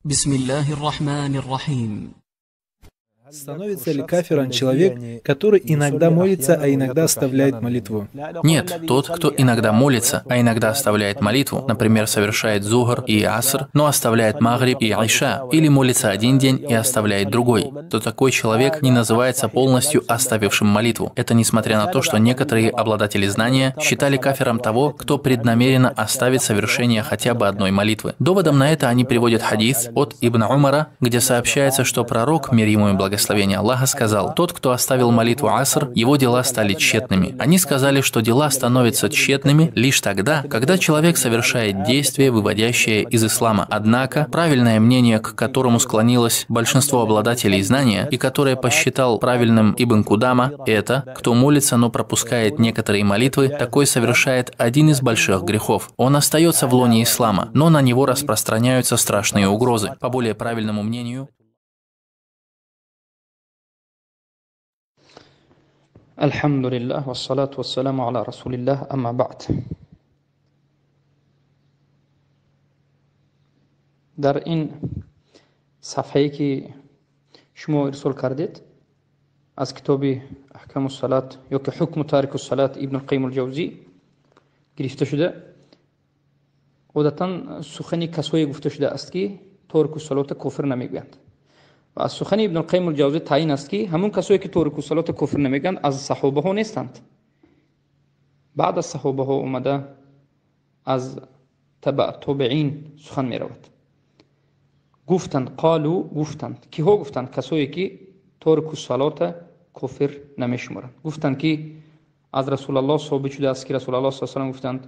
بسم الله الرحمن الرحيم. Становится ли кафиром человек, который иногда молится, а иногда оставляет молитву? Нет, тот, кто иногда молится, а иногда оставляет молитву, например, совершает зухр и аср, но оставляет магриб и айша, или молится один день и оставляет другой, то такой человек не называется полностью оставившим молитву. Это несмотря на то, что некоторые обладатели знания считали кафиром того, кто преднамеренно оставит совершение хотя бы одной молитвы. Доводом на это они приводят хадис от Ибн Умара, где сообщается, что пророк, мир ему и благословение Аллаха, сказал: «Тот, кто оставил молитву аср, его дела стали тщетными». Они сказали, что дела становятся тщетными лишь тогда, когда человек совершает действие, выводящее из ислама. Однако, правильное мнение, к которому склонилось большинство обладателей знания и которое посчитал правильным Ибн Кудама, это: кто молится, но пропускает некоторые молитвы, такой совершает один из больших грехов. Он остается в лоне ислама, но на него распространяются страшные угрозы. По более правильному мнению, الحمد لله والصلاة والسلام على رسول الله أما بعد. Дар ин сафҳае ки шумо ирсол кардед аз китоби Аҳкаму салат ё ки Ҳукму тарику салат Ибн Қайим ал-Ҷавзӣ гирифта шуда, одатан сухани касое гуфта шудааст ки торику салата кофир намегӯянд. Ва аз сухани Ибн Қайим ал-Ҷавзӣ таъин аст ки ҳамон касое ки торику салата кофир намегӯянд аз саҳобаҳо нестанд. Баъд аз саҳобаҳо омада аз тобеин сухан меравад. Гуфтанд, қолу гуфтанд. Киҳо гуфтанд? Касое ки торику салата кофир намешуморанд. Гуфтанд ки аз Расулаллоҳ собит шудааст ки Расулаллоҳ саллаллоҳу алайҳи васаллам гуфтанд: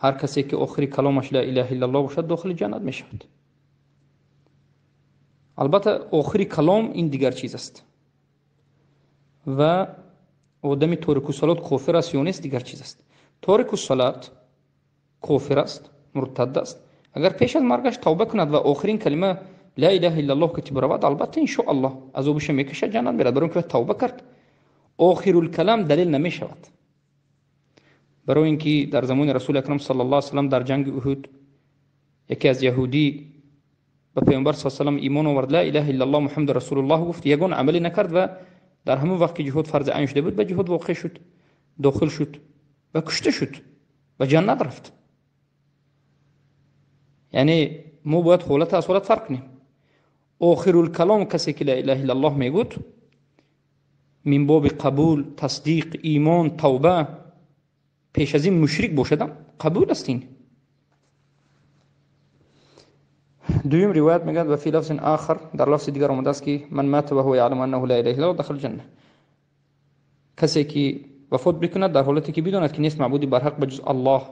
ҳар касе ки охири каломаш ла илаҳа иллаллоҳ бошад, дохили ҷаннат мешавад. Албатта охири калом ин дигар чиз аст ва одами торику салот кофир аст ё нест дигар чиз аст. Торику салат кофир аст, муртад аст. Агар пеш аз маргаш тавба кунад ва охирин калима ла илаҳа иллаллоҳ ки биравад, албатта иншоаллоҳ азобаша мекашад, ҷаннат меравад, барои инки тавба кард. Охирул калам далел намешавад. Барои инки дар замони Расули Акрам саллаллоҳу алайҳи васаллам дар ҷанги Уҳуд яке аз яҳудӣ ба Паёмбар саллаллоҳу алайҳи васаллам имон овард, ла илаҳа иллаллоҳ Муҳаммад расулуллоҳ гуфт, ягон амале накард ва дар ҳамон вақт ки ҷиҳод фарзи айн шуда буд, ба ҷиҳод воқеъ шуд, дохил шуд ва кушта шуд ва ҷаннат рафт. Яъне мо бояд ҳолат аз ҳолат фарқ кунем. Охирул калом касе ки ла илаҳа иллаллоҳ мегӯд, мин боби қабул, тасдиқ, имон, тавба, пеш аз ин мушрик бошадам, қабул аст ин. Дуюм ривоят мегӯяд: ва фи лафзин ахар, дар лафзи дигар омадааст ки ман мата ва ҳува яъламу аннаҳу ла илаҳа иллаллоҳ дахала ҷанна. Касе ки вафот бикунад дар ҳолате ки бидонад ки нест маъбуди барҳақ ба ҷуз Аллоҳ,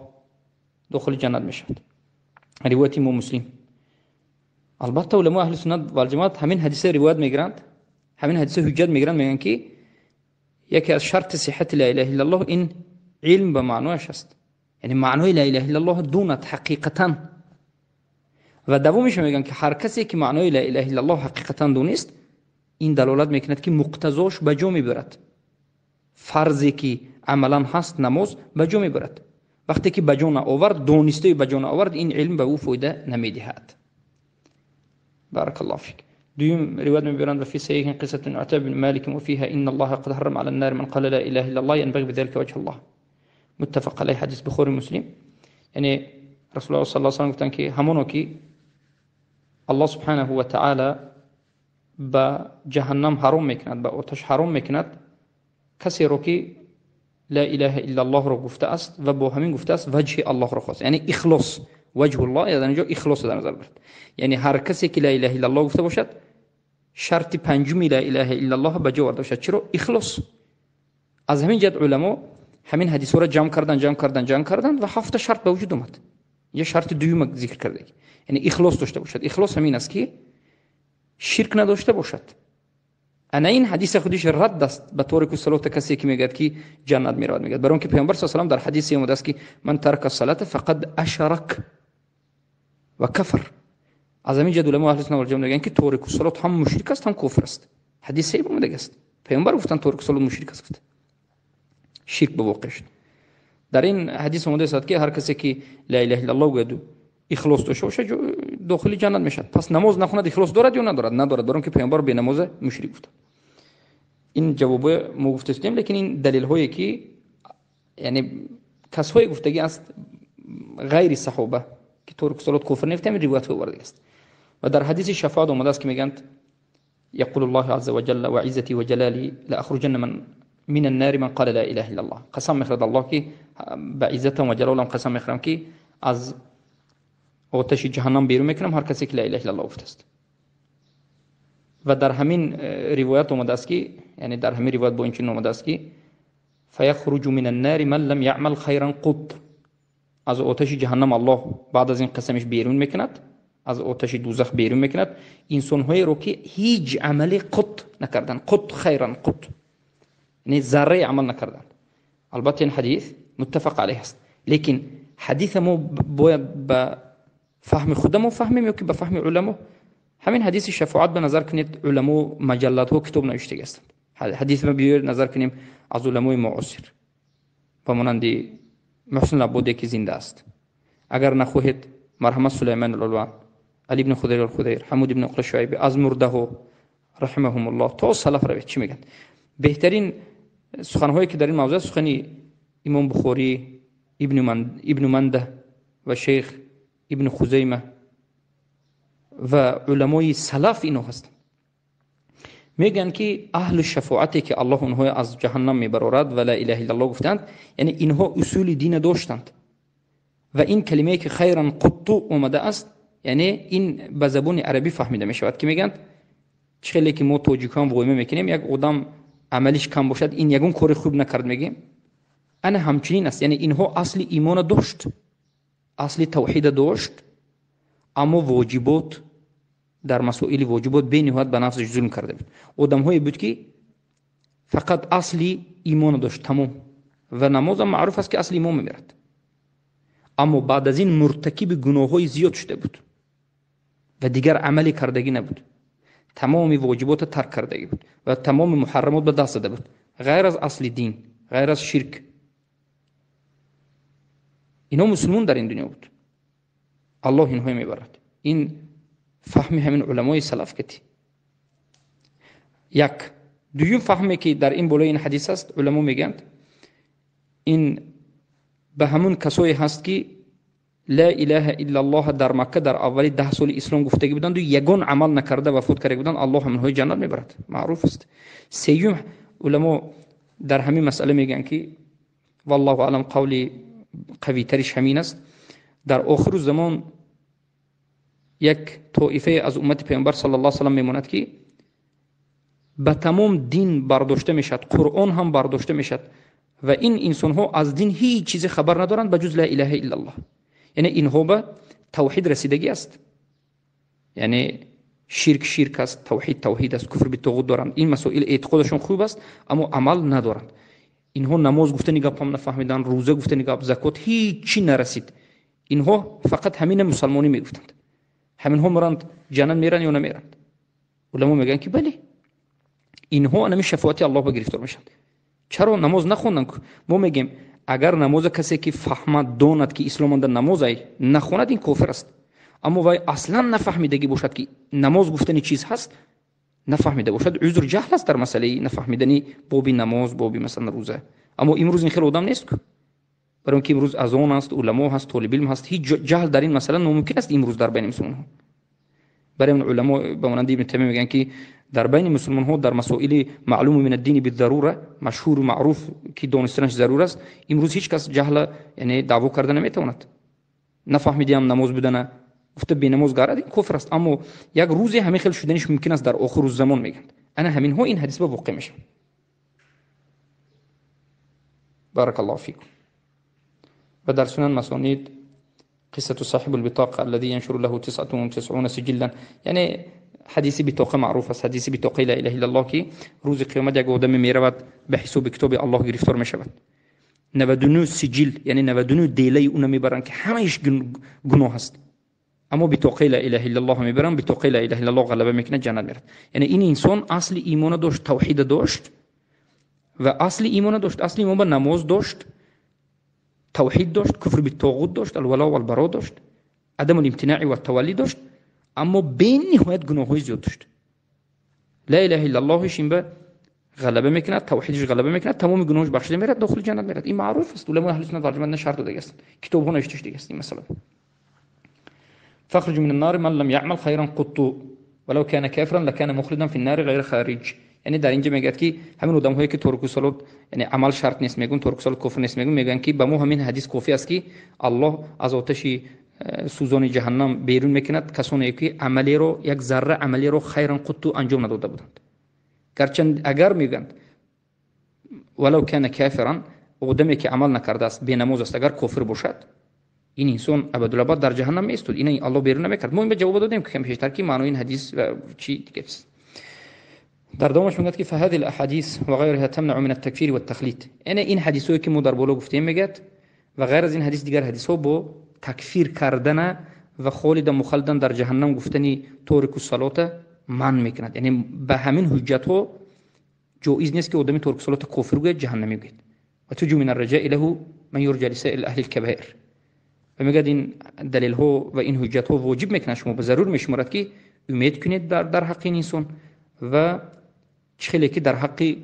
дохили ҷаннат мешавад. Ривояти Имом Муслим. Албатта уламои аҳли суннат вал ҷамоат ҳамин ҳадиса ривоят мегиранд, ҳамин ҳадиса ҳуҷҷат мегиранд, мегӯянд ки яке аз шарти сиҳати ла илаҳа иллаллоҳ ин илм ба маънояш аст. Яъне маънои ла илаҳа иллаллоҳ донад ҳақиқатан. Ва давомиша мегӯянд ки ҳар касе ки маънои ла илаҳа иллаллоҳ ҳақиқатан донист, ин далолат мекунад ки муқтазош ба ҷо мебарад. Фарзе ки амалан ҳаст, намоз ба ҷо мебарад. Вақте ки ба ҷо наовард, донистаи ба ҷо наовард, ин илм ба ӯ фоида намедиҳад. Баракаллоҳу фик. Дуюм ривоят мебаранд: ва фи саҳиҳин қиссатун Утайба бин Малик ва фиҳа инна Аллоҳа қад ҳаррама ала н-нар ман қала ла илаҳа иллаллоҳ янбағи бизалика ваҷҳу Аллоҳ. Муттафақ алайҳ, ҳадис Бухори Муслим. Яъне Расулуллоҳ саллаллоҳу алайҳи васаллам гуфтанд ки ҳамоно ки Аллоҳ субҳанаҳу ва таъала ба ҷаҳаннам ҳаром мекунад, ба оташ ҳаром мекунад касеро ки ла илаҳа иллаллоҳро гуфтааст ва бо ҳамин гуфтааст ваҷҳи Аллоҳро хост. Яъне ихлос, ваҷҳуллоҳ дар инҷо ихлос дар назар бурд. Яъне ҳар касе ки ла илаҳа иллаллоҳ гуфта бошад, шарти панҷуми ла илаҳа иллаллоҳ ба ҷо оварда бошад. Чиро? Ихлос. Аз ҳамин ҷиҳат уламо ҳамин ҳадисҳоро ҷамъ кардан, ҷамъ кардан, ҷамъ кардан ва ҳафта шарт ба вуҷуд омад. Инҷо шарти дуюм зикр карда. Яъне ихлос дошта бошад. Ихлос ҳамин аст ки ширк надошта бошад. Ана ин ҳадиса худиш рад аст ба торику салота касе ки мегӯяд ки ҷаннат меравад, мегӯяд. Барои он ки Паёмбар саллаллоҳу алайҳи васаллам дар ҳадисе омадааст ки ман тарака салата фақад ашрак ва кафар. Аз ҳамин ҷиҳат уламои аҳли суннат вал ҷамоат мегӯянд ки торику салот ҳам мушрик аст, ҳам кофир аст. Ҳадис саҳиҳ омадааст. Паёмбар гуфтанд торику салот мушрик аст, гуфт. Ширк ба воқеъ шуд. Дар ин ҳадис омадааст ки ҳар касе ки ла илаҳа иллаллоҳ гӯяд ихлос дошта бошад, дохили ҷаннат мешавад. Пас намоз нахонад ихлос дорад ё надорад? Надорад, барои ки паёмбар бенамоза мушрик гуфт. Ин ҷавобе мо гуфтастем, лекин ин далелҳое ки яъне касҳое гуфтагӣ аст ғайри саҳоба ки торик салот куфр нефтем, ривоятҳо оварда аст. Ва дар ҳадиси шафоат омадааст ки мегӯянд: يقول الله عز وجل وعزتي وجلالي لأخرجن من النار من قال لا إله إلا الله. قسم میخورد الله که به عزتم و جلالم قسم میخورم که از آتش جهنم بیرون میکنم هر کسی که لا اله الا الله گفته است. و در همین روایت آمده است که یعنی در همین روایت با این چنین آمده است که فیخرج من النار من لم يعمل خیرا قط. از آتش جهنم الله بعد از این قسمش بیرون میکند، از آتش دوزخ بیرون میکند انسان‌هایی رو که هیچ عمل قط نکردن، قط خیرا قط، یعنی ذره عمل نکردن. البته این حدیث متفق علیه است، لیکن حدیث ما باید به فهم خودمو فهمیم یا که به فهم علما. همین حدیث شفاعت به نظر کنید، علما مجلات ها کتاب نوشته هستند. حدیث ما بیاید نظر کنیم از علمای معاصر و مانند محسن العبودی که زنده است. اگر نخواهید مرحمت سلیمان العلوان، علی بن خضیر الخضیر، حمود بن عقل شعیبی، از مرده ها رحمهم الله تا سلف روید چی میگن. بهترین سخنهایی که در این موضوع سخنی امام بخاری، ابن منده و شیخ ابن خزیمه و علمای سلف اینو هستند. میگن که اهل شفاعتی که الله اونها از جهنم میبرارد و لا اله الا الله گفتند، یعنی اینها اصول دین داشتند و این کلمه که خیرا قط اومده است، یعنی این به زبان عربی فهمیده میشود که میگن چخیلی که ما تاجیکان وایمه میکنیم یک آدم عملش کم باشد این یگون کار خوب نکرد میگیم، انا همچنین است. یعنی اینها اصل ایمان داشت، اصل توحید داشت، اما واجبات در مسائل واجبات بینهایت به نفسش ظلم کرده بود. آدم‌هایی بود که فقط اصل ایمان داشت تمام، و نماز هم معروف است که اصل ایمان میمیرد، اما بعد از این مرتکب گناه‌های زیاد شده بود و دیگر عملی کردگی نبود، تمام واجبات ترک کردگی بود و تمام محرمات به دست داده بود، غیر از اصل دین، غیر از شرک. اینا مسلمان در این دنیا بود، الله اینها میبرد. این فهم همین علمای سلف کتی. یک دویم فهمی که در این بالای این حدیث است، علما میگند این به همون کسایی هست که لا اله الا الله در مکه در اول 10 سال اسلام گفتگی بودند و یگان عمل نکرده و فوت کرده بودند، الله همونهای جنت میبرد، معروف است. سیوم علما در همین مسئله میگن که والله اعلم قولی قوی ترش همین است، در آخر زمان یک طائفه از امت پیامبر صلی الله علیه و سلم میماند که به تمام دین برداشته میشد، قرآن هم برداشته میشد و این انسان ها از دین هیچ چیزی خبر ندارند به جز لا اله الا الله. یعنی اینها به توحید رسیدگی است، یعنی شرک شرک است، توحید توحید است، کفر به طاغوت دارند، این مسائل اعتقادشون خوب است اما عمل ندارند. اینها نماز گفتنی گپ هم نفهمیدن، روزه گفتنی گپ، زکات، هیچی نرسید. اینها فقط همین مسلمانی میگفتند. همینها مرند جنت میرن یا نمیرند؟ علما میگن که بله، اینها انمی شفاعت الله به گرفتار میشند. چرا نماز نخوندن؟ ما میگیم اگر نماز کسی که فهمد داند که اسلام در نماز ای نخواند این کافر است، اما وای اصلا نفهمیدگی باشد که نماز گفتنی چیز هست، نفهمیده باشد، عذر جهل است در مسئله نفهمیدنی باب نماز، باب مثلا روزه. اما امروز این خیلی آدم نیست، برای اینکه امروز اذان است، علما هست، طالب علم هست، هیچ جهل در این مسئله ناممکن است امروز در بین مسلمان ها. برای این علما به مانند ابن تیمیه میگن که در بین مسلمان ها در مسائل معلوم من الدین بالضروره، مشهور و معروف که دانستنش ضرور است، امروز هیچ کس جهل یعنی دعوا کرده نمیتواند. نفهمیدیم نماز بودن، گفته بی نماز گارد، این کفر است. اما یک روزی همین خیلی شدنش ممکن است در آخر زمان میگن. انا همین ها این حدیث به واقع میشه. بارك الله فيكم. و در سنن مسانید قصة صاحب البطاقة الذي ينشر له 99 سجلا، یعنی حدیث بطاقه معروف است، حدیث بطاقه لا اله الا الله که روز قیامت یک آدم میرود به حساب کتاب الله گرفتار میشود. 99 سجل یعنی 99 دیله اونو میبرن که همهش گناه است، اما بطاقه لا اله الا الله میبرن، بطاقه لا اله الا الله غلبه میکنه، جنت میرد. یعنی این انسان اصل ایمان داشت، توحید داشت و اصل ایمان داشت، اصل ایمان به نماز داشت، توحید داشت، کفر بالطاغوت داشت، الولا والبراء داشت، عدم الامتناع و التولی داشت، Аммо бениҳоят гуноҳҳои зиёд дошт. Ла илаҳа иллаллоҳиш ин ба ғалаба мекунад, тавҳидиш ғалаба мекунад, тамоми гуноҳаш бахшида меравад, дохили ҷаннат меравад. Ин маъруф аст. Уламои аҳли суннат вал ҷамоат на шарт додаги ҳастанд, китобҳо навишта шудаги аст ин масъала. فاخرج من النار من لم يعمل خيرا قط ولو كان كافرا لكان مخلدا في النار غير خارج. یعنی در اینجا میگه که همین آدم‌هایی که ترک صلات، یعنی عمل شرط نیست میگن، ترک صلات کفر نیست میگن، میگن که به ما همین حدیث کافی است که الله از آتش سوزان جهنم بیرون میکند کسانی که عملی رو، یک ذره عملی رو خیرا قط انجام نداده بودند. گرچند اگر میگن ولو كان کافرا، آدمی که عمل نکرده است، بی‌نماز است، اگر کافر باشد این انسان ابدالابد در جهنم میستود، این الله بیرون نمیکرد. ما این به جواب دادیم که کم پیشتر که معنای این حدیث و چی دیگه است. در دومش میگه که فهذه الاحاديث وغيرها تمنع من التكفير والتخليط. یعنی این حدیثایی که ما در بالا گفتیم میگه و غیر از این حدیث دیگر حدیث ها با تکفیر کردن و خالد مخلدن در جهنم گفتنی تارک الصلاه من میکند. یعنی به همین حجت ها جایز نیست که آدمی تارک الصلاه کافر گوید، جهنمی گوید. و تجو من الرجاء له من يرجى لسائر اهل الكبائر. و میگه این دلیل ها و این حجت ها واجب میکنه شما به ضرور میشمارد که امید کنید در حق این انسان و چخیلی که در حق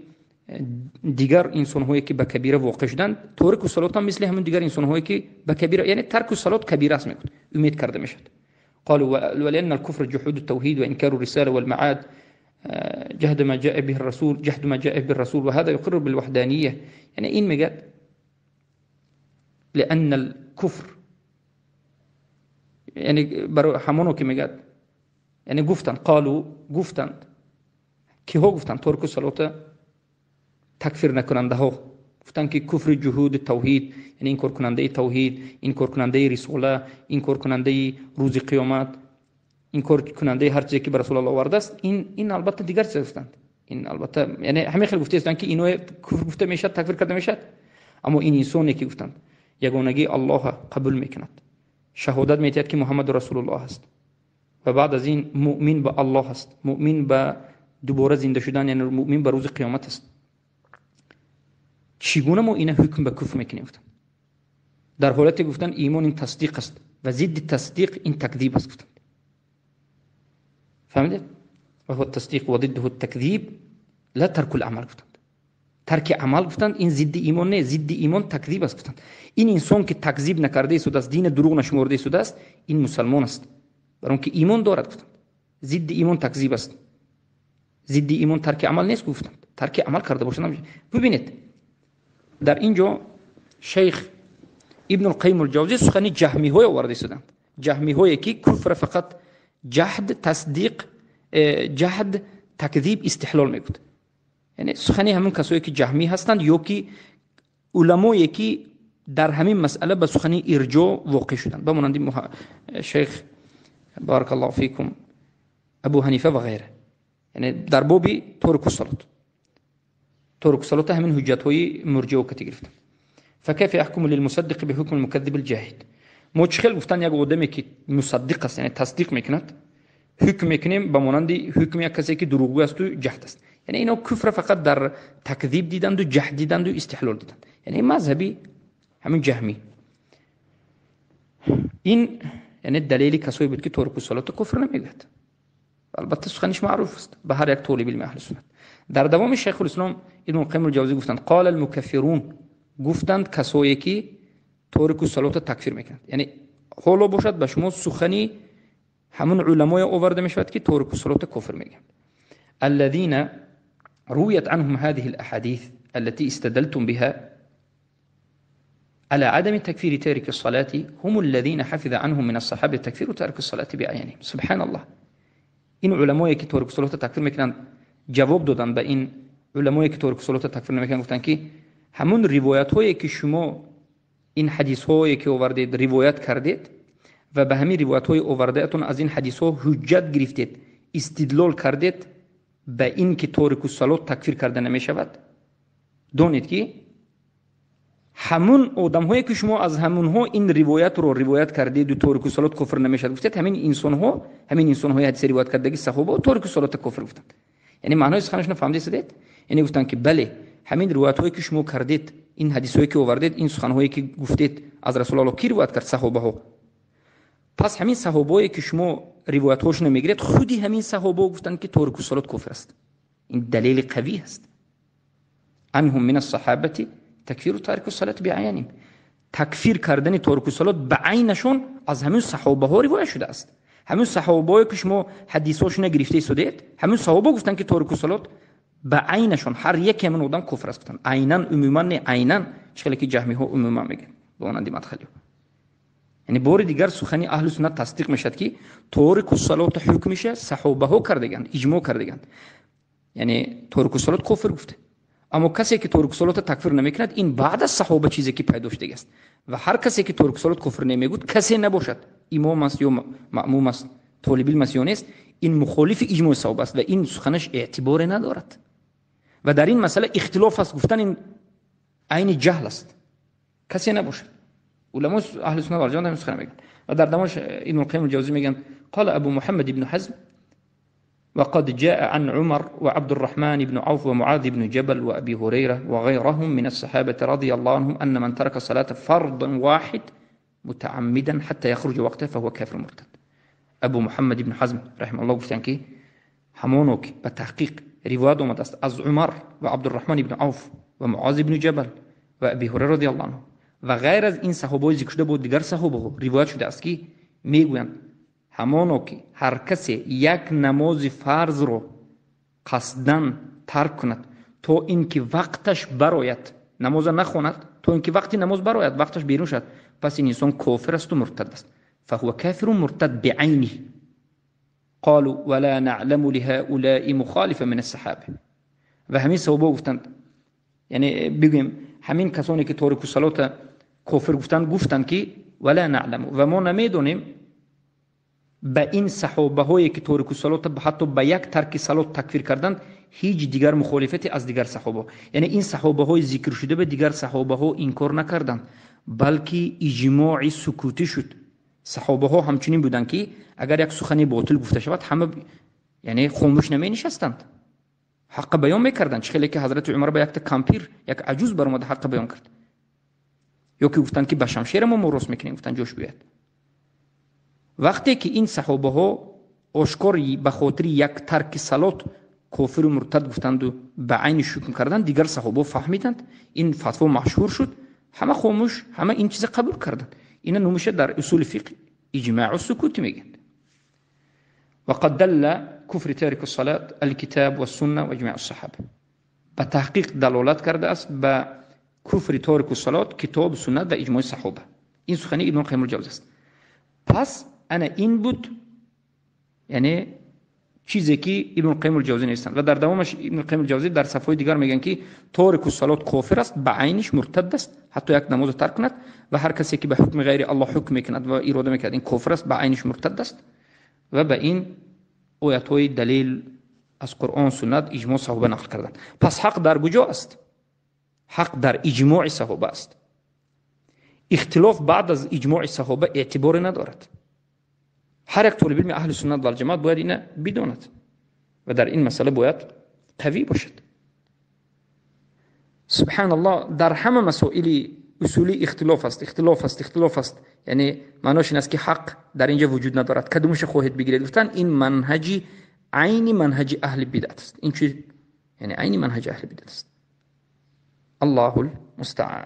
دیگر انسان هایی که به کبیره واقع شدند، تارک الصلاه هم مثل همون دیگر انسان هایی که به کبیره، یعنی ترک الصلاه کبیره است میگه، امید کرده میشد. قالوا ولأن الكفر جحود التوحيد وإنكار الرسالة والمعاد جهد ما جاء به الرسول، جهد ما جاء به الرسول، وهذا يقر بالوحدانية. يعني این میگه لأن الكفر، یعنی برای همونو که میگه، یعنی گفتند، قالوا گفتند، کیها گفتند؟ ترک الصلاه تکفیر نکننده ها گفتند که کفر جهود توحید، یعنی این کار کننده توحید، این کار کننده رسوله، این کار کننده روز قیامت، این کار کننده هر چیزی که بر رسول الله آورده است، این البته دیگر چیز گفتند. این البته یعنی همه خیلی گفته هستند که اینو کفر گفته میشد، تکفیر کرده میشد. اما این انسانی که گفتند یگانگی الله قبول میکند، شهادت میدهد که محمد رسول الله است و بعد از این مؤمن به الله است، مؤمن به دوباره زنده شدن، یعنی مؤمن به روز قیامت است، چگونه ما اینه حکم به کفر میکنیم؟ گفتن در حالت گفتن ایمان این تصدیق است و ضد تصدیق این تکذیب است. گفتن فهمیدید؟ و هو التصدیق و ضده التکذیب لا ترک العمل. گفتند ترک عمل گفتند این ضد ایمان نه، ضد ایمان تکذیب است. گفتند این انسان که تکذیب نکرده است، از دین دروغ نشمرده شده است، این مسلمان است، برای اینکه ایمان دارد. گفتند ضد ایمان تکذیب است، ضد ایمان ترک عمل نیست. گفتند ترک عمل کرده باشند. ببینید در اینجا شیخ ابن القیم الجوزی سخنی جهمی های آورده شدند، جهمی هایی که کفر فقط جحد تصدیق، جحد تکذیب استحلال میگفت. یعنی سخنی همون کسایی که جهمی هستند یا که علمایی که در همین مسئله به سخنی ارجاع واقع شدند، به مانند شیخ بارک الله فیکم ابو حنیفه و غیره. یعنی در باب ترک الصلاه، ترک الصلاه همین حجت های مرجئه و کتی گرفتن. فكيف يحكم للمصدق بحكم المكذب الجاهد؟ ما چخل گفتن یک آدمی که مصدق است، یعنی تصدیق میکند، حکم میکنیم به مانند حکم یک کسی که دروغگو است و جهد است. یعنی اینا کفر فقط در تکذیب دیدند و جهد دیدند و استحلال دیدند. یعنی مذهبی همین جهمی. این یعنی دلیل کسایی بود که ترک الصلاه کفر نمیگوید. البته سخنش معروف است به هر یک طالب علم اهل سنت. در دوام شیخ الاسلام ابن القیم الجوزی گفتند قال المکفرون، گفتند کسایی که ترک الصلاه تکفیر میکنند. یعنی حالا باشد به شما سخنی همون علمای آورده میشود که ترک الصلاه کفر میگن. الذين رويت عنهم هذه الأحاديث التي استدلتم بها على عدم تكفير تارك الصلاة هم الذين حفظ عنهم من الصحابة تكفير تارك الصلاة بعينهم. سبحان الله. این علمایی که ترک الصلاة تکفیر میکنن جواب دادن به این علمایی که ترک الصلاة تکفیر نمیکنن، گفتن که همون روایت هایی که شما این حدیث هایی که آوردید روایت کردید و به همین روایت های آوردهتون از این حدیث ها حجت گرفتید، استدلال کردید به این که تارک الصلاه تکفیر کرده نمیشود، دانید که همون آدم هایی که شما از همون ها این روایت رو روایت کردید و تارک الصلاه کفر نمیشد گفتید، همین انسان ها، همین انسان های حدیث روایت کردگی صحابه تارک الصلاه کفر گفتند. یعنی معنای سخنشون فهمیده شدید؟ یعنی گفتند که بله همین روایت هایی که شما کردید، این حدیث هایی که آوردید، این سخن هایی که گفتید از رسول الله کی روایت کرد؟ صحابه ها. Пас ҳамин саҳобое ки шумо ривоятҳошонро мегиред, худи ҳамин саҳобо гуфтанд, ки торику салот кофир аст. Ин далели қавӣ аст. Анҳум мин ас-саҳабати такфиру тарику салати биаяним. Такфир кардани торику салот ба айнашон аз ҳамин саҳобаҳо ривоят шудааст. Ҳамин саҳобаҳое ки шумо ҳадисҳошона гирифта истодед, ҳамин саҳоба гуфтанд, ки торику салот ба айнашон ҳар яке ҳамин одам куфр аст гуфтанд. Айнан, умуман не, айнан, чӣ хеле ки ҷаҳмиҳо умуман мегӯянд ба монанди мадхалиҳо. Яъне бори дигар сухани аҳли суннат тасдиқ мешавад, ки торику салота ҳукмиша саҳобаҳо кардаганд, иҷмо кардаганд. Яъне торику салот кофир гуфта. Аммо касе ки торику салота такфир намекунад, ин баъд аз саҳоба чизе ки пайдо шудагиаст. Ва ҳар касе ки торику салот кофир намегӯяд, касе набошад, имом аст ё маъмум аст, толибилм аст ё нест, ин мухолифи иҷмои саҳоба аст ва ин суханаш эътиборе надорад. Ва дар ин масъала ихтилоф аст, гуфтан ин айни ҷаҳл аст. Касе набошад. Уламо аҳли суннат вал ҷамоат ҳамин сухан мегӯянд. Ва дар дамош Ибн Қайим ал-Ҷавзӣ мегӯянд: قال أبو محمد بن حزم وقد جاء عن عمر وعبد الرحمن بن عوف ومعاذ بن جبل وأبي هريرة وغيرهم من الصحابة رضي الله عنهم أن من ترك صلاة فرض واحد متعمدا حتى يخرج وقته فهو كافر مرتد. أبو محمد بن حزم رحمه الله گفتند که همانو که به تحقیق روایت آمده است از عمر و عبدالرحمن بن عوف و معاذ بن جبل و ابی هریره رضی الله عنه و غیر از این صحابه ذکر شده بود دیگر صحابه روایت شده است که میگویند همانو که هر کسی یک نماز فرض رو قصداً ترک کند تا اینکه وقتش براید، نماز نخواند تا اینکه وقتی نماز براید، وقتش بیرون شد، پس این انسان کافر است و مرتد است. فهو كافر مرتد بعینه. قالوا ولا نعلم لهؤلاء مخالفا من الصحابه. و همین صحابه گفتند، یعنی بگویم همین کسانی که تارک الصلاه کافر گفتند، گفتند که ولا نعلم، و ما نمیدونیم به این صحابه هایی که تارک الصلاه حتی به یک ترک صلات تکفیر کردند هیچ دیگر مخالفتی از دیگر صحابه، یعنی این صحابه های ذکر شده به دیگر صحابه ها انکار نکردند، بلکه اجماع سکوتی شد. صحابه ها همچنین بودند که اگر یک سخنی باطل گفته شود همه یعنی خاموش نمی نشستند، حق بیان میکردند. چه خیلی که حضرت عمر به یک کامپیر، یک عجوز برآمد حق بیان کرد، یا که گفتند که به شمشیر ما مورث میکنیم، گفتند جوش بیاد. وقتی که این صحابه ها آشکار به خاطر یک ترک صلات کافر و مرتد گفتند و به عین حکم کردند، دیگر صحابه فهمیدند، این فتوا مشهور شد، همه خاموش، همه این چیز قبول کردند. اینا نمیشه در اصول فقه اجماع و سکوت میگن. وقد دل كفر تارك الصلاة الكتاب والسنة واجماع الصحابة. به تحقیق دلالت کرده است به کفر تارک الصلاة کتاب، سنت و اجماع صحابه. این سخنی ابن قیم الجوزی است. پس انا این بود، یعنی چیزی که ابن قیم الجوزی نوشتند. و در دوامش ابن قیم الجوزی در صفحه دیگر میگن که تارک الصلاة کافر است، به عینش مرتد است، حتی یک نماز ترک کند، و هر کسی که به حکم غیر الله حکم میکند و اراده میکند این کافر است، به عینش مرتد است. و به این آیت های دلیل از قرآن، سنت، اجماع صحابه نقل کردند. پس حق در کجا است؟ حق در اجماع صحابه است. اختلاف بعد از اجماع صحابه اعتبار ندارد. هر یک طالب علم اهل سنت و الجماعت باید اینه بداند و در این مسئله باید قوی باشد. سبحان الله، در همه مسائل اصولی اختلاف است، اختلاف است، اختلاف است. یعنی معناش این است که حق در اینجا وجود ندارد. کدومش خواهید بگیرید؟ گفتن این منهجی عین منهج اهل بدعت است. این چیز یعنی عین منهج اهل بدعت است. الله المستعان.